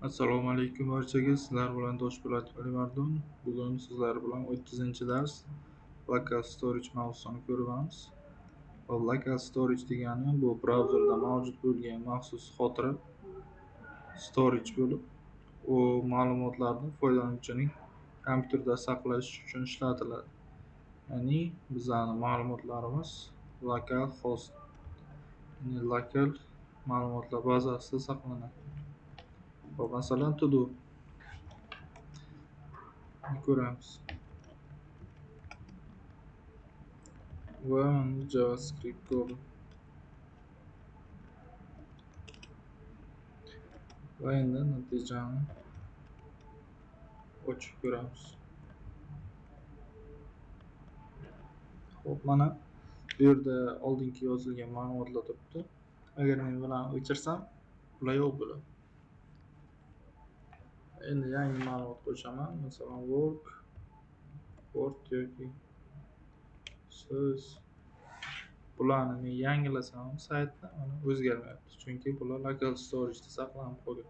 Assalomu alaykum barchaga. Sizlar bilan Toshpo'lat Alimardon. Bugun sizlar bilan 30-dars Local Storage mavzusini ko'ramiz. Local Storage degani bu brauzerda mavjud bo'lgan maxsus xotira storage bo'lib, u ma'lumotlarni foydalanuvchining kompyuterda saqlash uchun ishlatiladi. Ya'ni bizning ma'lumotlarimiz local host, ya'ni local ma'lumotlar bazasida saqlanadi. Hop, masalan, to do ko'ramiz. Va JavaScript kodi. Va endi natijani ochib ko'ramiz. Xo'p, mana bu yerda oldingi yozilgan ma'lumotlar turibdi. Agar men bularni o'chirsam, bular yo'q bo'ladi. Endi yangi ma'lumot qo'shaman, masalan, work, word yoki so'z. Bularni men yangilasam ham saytda mana o'zgarmayapti, chunki bular local storage'da saqlanib qolgan.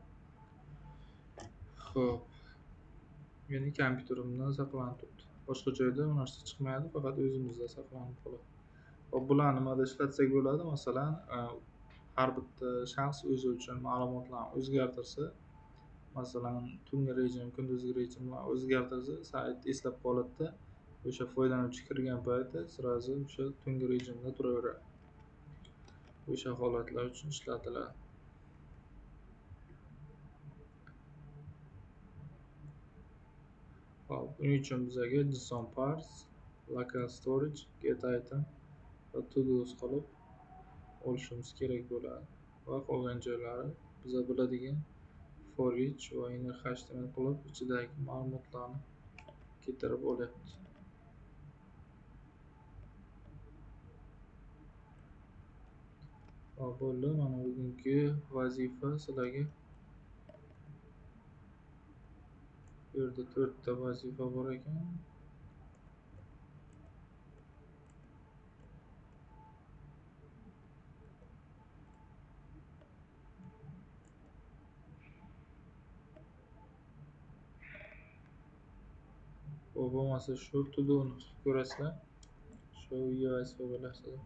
Xo'p. Ya'ni kompyuterimda saqlanib turibdi. Boshqa joyda bu narsa chiqmaydi, faqat o'zimizda saqlanib qoladi. Xo'p, bularni nimada ishlatsak bo'ladi? Masalan, har bitta shaxs o'zi uchun ma'lumotlarni o'zgartirsa, masalan, tungi rejim, kunduzgi rejimlar o'zgartirsa, sayt eslab qoladida, o'sha foydalanuvchi kirgan payti sразу o'sha tungi rejimda turaveradi. O'sha holatlar uchun ishlatiladi. Hop, buning uchun bizaga JSON parse, local storage, get item va todos qilib olishimiz kerak bo'ladi. Va qolgan joylari biza biladigan for each va inner HTML qilib ichidagi ma'lumotlarni keltirib olyapti. Va bo'ldi. Mana bugungi vazifa sizlarga. Bu yerda 4 ta vazifa bor ekan. Bu bo'lmasa shu to'doni qilib ko'rasizlar. Shu vazifa bo'lasizlar.